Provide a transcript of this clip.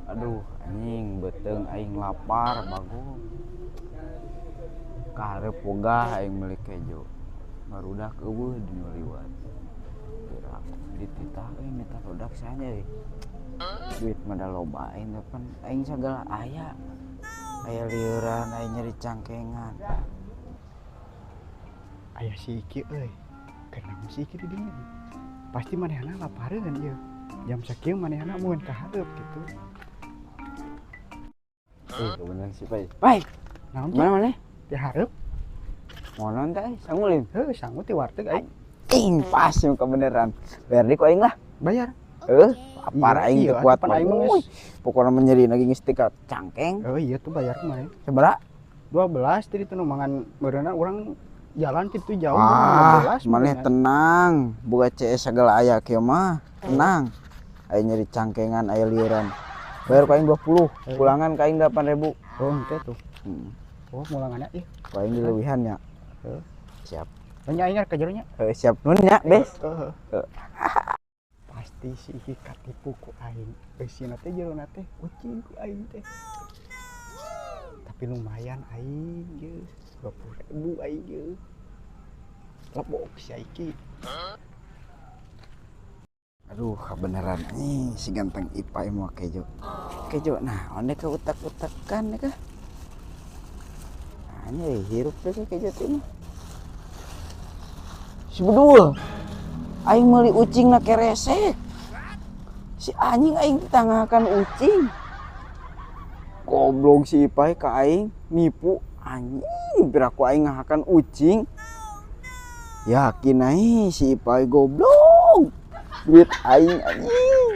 Aduh, anjing, beuteung aing lapar, bagong. Kaharep wegah aing meuli kejo. Barudak euweuh di nu liwat. Gerak dititah euy, minta produk saha euy. Duit mah da loba aing teh, pan aing sagala aya. Aya lieuran, aing nyeri cangkengan. Aya si Iki euy. Keur naon si Iki di dinya? Pasti manehna lapareun ieu. Jam sakieu manehna mun ka hareup gitu. Eh, kebeneran si Pai. Pai, Naon, Ki? Mana mana? Di hareup. Mau naon teh? Sangulin. Heuh, sangu ti warteg aing. Ing pas yang kebeneran. Bayar di ku aing lah. Bayar. Eh, lapar Iya, aing iya, teu kuat pan aing mah mah. Pokoknya menyeri lagi geus tika cangkeng. Oh iya tuh, bayar kumaha? Sabaraha? 12 tadi tuh nu mangan meureunna urang jalan kitu jauh. Ah, 15 maneh meureunna. Tenang, boga CS segala aya kieu mah. Tenang. Aing nyeri cangkengan, aya lieuran. Bayar ku aing 20, pulangan ka aing 8.000. Oh, henteu tuh. Oh, mulanganna ih. Ku aing dileuwihan nya. Heuh. Siap. Nya aing ka jero nya. Eh, siap, nun nya, Bes. Heeh. Heuh. Pasti si Iki katipu ku aing. Eusina teh jerona teh ucing ku aing teh. Tapi lumayan aing ye. 20.000 aing ye. Lebok si Iki. Aduh, kebenaran nih si ganteng Ipai mau kejo. Kejo nah, onde ke utak-utakan deh kah? Hanya hirup deh ke kejo teh mah. Si bedul. Aing meuli ucing na keresek. Si anjing, aing ditangakan ucing. Goblok si Ipai ka aing nipu anjing, piraku aing ngahakan ucing. Yakin aing si Ipai goblok. Duit aing anjing.